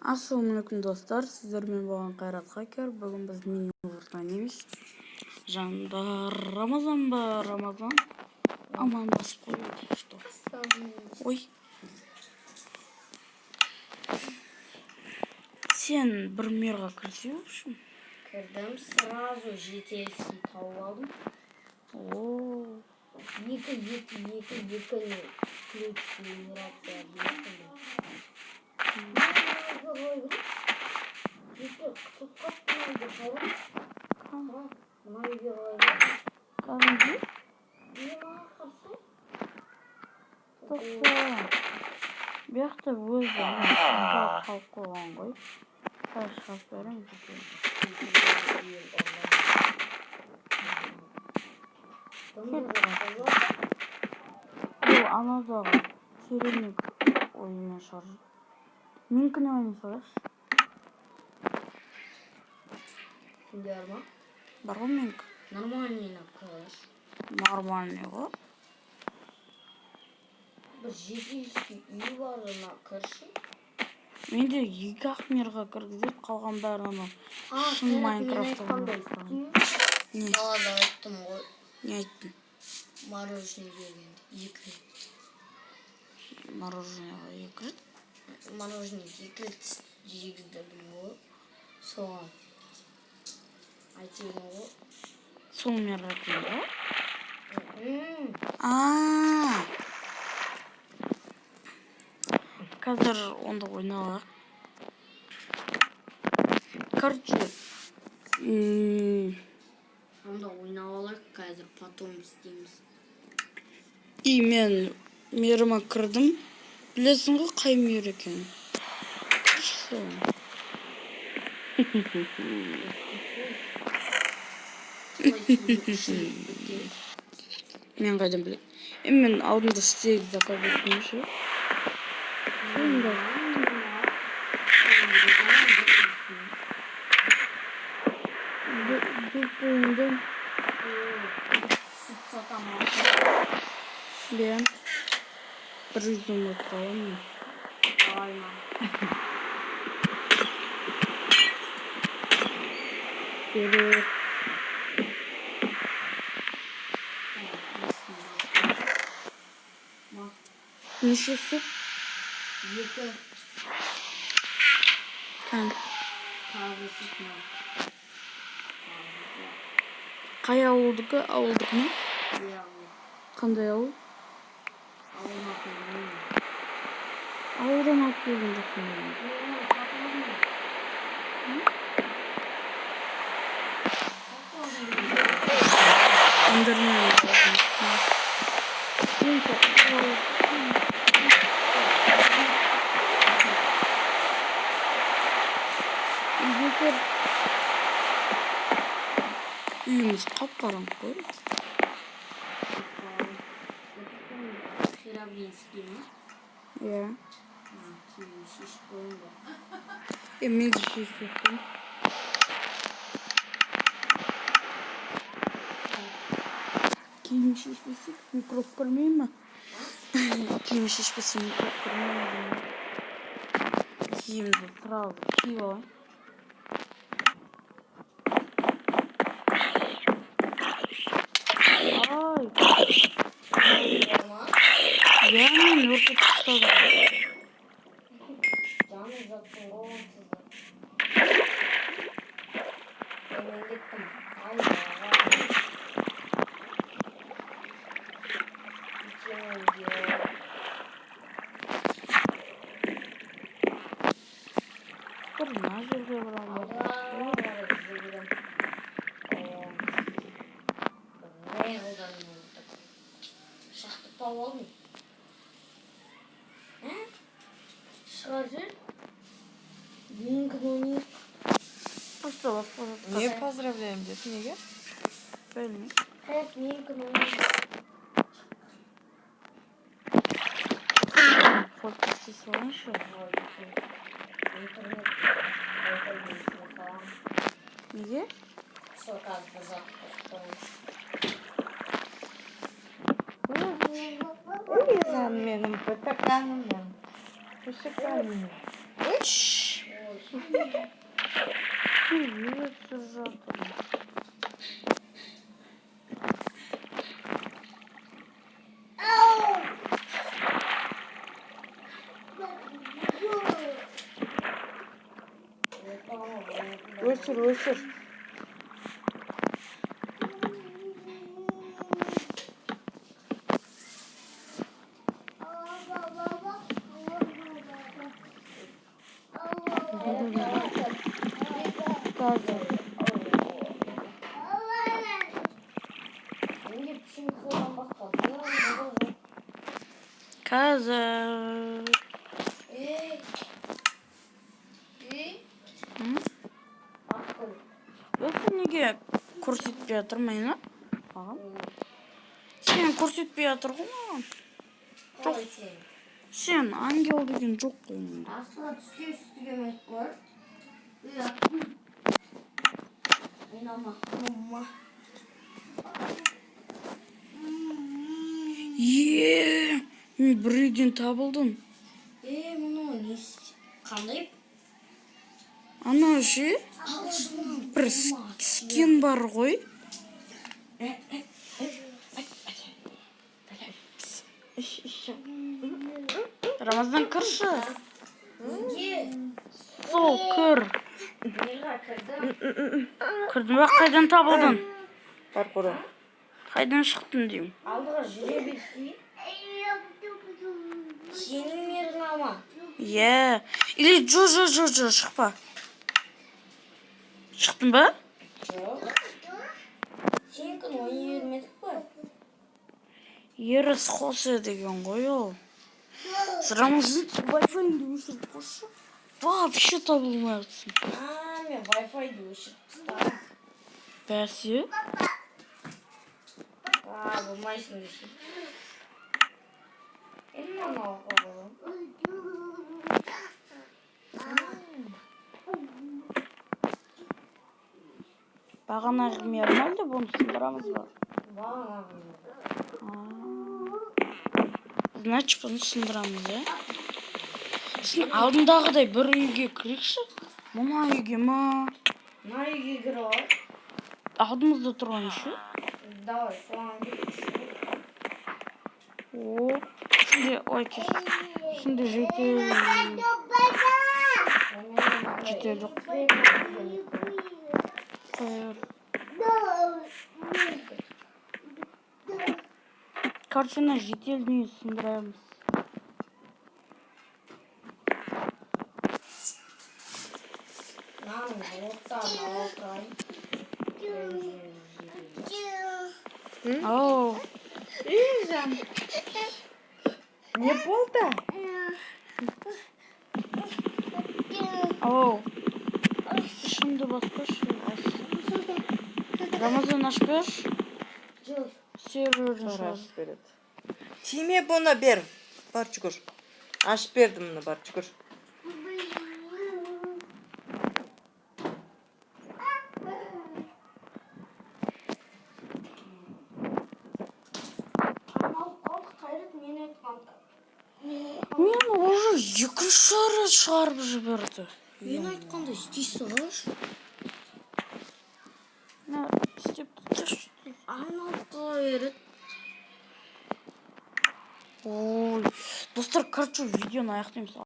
Ассалаумағалейкум, достар! Сіздермен болған Қайрат Хакер. Бүгін біз мини ойнаймыз. Жанымда Рамазан бар. Рамазан амандасып қой. Что? Ой, сен бір мирға кірсе, в общем. Кірдім, сразу жительский тауып алдым. О. 2, 2, 2, 2 ключ генерация. Мына үйге қалай? Кәдімгідей. Не, маған қарасай. Тоқта, бұл жақта өзі қалып қойған ғой. Қазір шығарып беремін бізге. Бұл. Бұл анадағы керемет ойыннан шығарып. Менікіне ойнай салайықшы. Сенде бар ма? Бар ғой менікі. Нормальный на клаш. Нормальный ғой. Бір жительский үй бар, ана кірші. Менде екі ақ мирға кіргізеді, қалған бәрі анау А, шын Қайрат, мен Майнкрафт. айтқандай. Не? Далада айттым ғой. Не айттың? Мороженое бергенде екі рет. Мороженое екі рет? Мороженое екі рет жегіздірдім ғой. Соған айтып едім ғой. Сол мирға кірді ғой. М, А, қазір онда ойнап алайық. Короче, Онда ойнап алайық қазір, потом істейміз. И мен мирыма кірдім. Білесің ғой қай мир екенін. Кірші соған. Қалай судың ішіне кетеді? Мен қайдан білемін? Е, мен алдында стейк заказ еттім ше. Сонда деп. Сүт сатамын. Иә. 100 жұмыртқа аламын. Алма. Берер. Ма. Неше сүт? Екі. Кән. Тағы сүт ма? Қай ауылдікі? Ауылдікі ме? Иә. Қандай ауыл? Ауылын атын білмеймін. Ауылдан алып келген жоқпын мен. Сатып алдым. Сатып алдым. Эндермен алдым. Мен сол ауыл- Үйге кір. Үйіміз қап-қараңғы ғой. Херобринский ма? Иә. Киім шешіп қояйын ба? Е, мен де шешіп кеттім. Киім шешпесек, микроб кірмей ме? Киім шешпесем, микроб кірмей ме деймін. Киімді сразу киіп алайын. Ай. Ма? Иә, мен өртеп тастадым. Жанып жаттың ғой онсыз да. Е, мен кеттім. Айдаға. Үлкен үйге. Бір мына жерге барамын. Алға қарай жүгірем. Реалдан шақты тауып алдым. Ә? Шығар жүр. Менікін ойнайық. Просто басқа затқа. Не поздравляем деді неге? Білмеймін. Қайрат, менікін ойнайық. Фотка істей салайыншы. Интернет Wi-Fi саламын. Неге? Сол қазір бір зат қосып қоямын. Ой, менің пытақаным, пышықаным. Үш. Мен видео түсіріп жатырмын. Өшір, өшір. Қазір. Менде пішенкадан басқа дым жоқ. Қазір. Ей. Ей. М? Ақыл. Осы неге көрсетпей жатыр мені? Маған? Сен көрсетпей жатыр ғой маған. Қалай сен? Сен ангел деген жоқ қой мұнда. Астына түскен үстіге емес қой. Иә. Мен ама. Мама. Е, мен бір үйден табылдым. Е, мұны не қандай? Анау ше, бір скин бар ғой. Рамазан, кірші. Неге? Сол, кір. Неге кірдім? Кірдің ба? Қайдан табылдың? Бар, қора. Қайдан шықтың деймін. Алдыға жүре берсей. Сенің мерің ама. Иә. Или жо, жо, жо, жо, шықпа. Шықтың ба? Жоқ. Сенікін ойнай бермедік па? Еріс Хосе деген ғой ол. Рамазан, вайфайыңды өшіріп қойшы. Вообще табылмай жатсың. А, мен Wi-Fi-ді өшіріп тастадым. Бәсе. А, болмайсың десе. Енді мынаны алып қойып аламын. Бағанағы мейрам әлде бұны сындырамыз ба? Бағанағы. Значит, бұны сындырамыз, иә? Сосын алдындағыдай бір үйге кірейікші. Мына үйге ма? Мына үйге кіріп ал. Алдымызда тұрған ше? Давай, соған кірейікші. О, ішінде, ой, кешір. Ішінде житель. Житель жоқ. Қоя бер. Короче, мына жительдің үйін сындырамыз. Мынаның блоктарын ала тұрайын. Ау, Ей, жан. Не болды? ау. Ішімді баспашы. Рамазан, ашып берші. Жоқ. Серверін Бар, шығар. ашып береді. Тиме, бұны бер. Бар, жүгір. Ашып бердім мұны, бар, жүгір. Алып қалдық, Қайрат, мен айтқанда. Мен уже екінші рет шығарып жіберді. Мен айтқанда істей салшы. Мына істеп тұршы. Айналып қала береді. Ой, достар, короче, видеоны аяқтаймыз.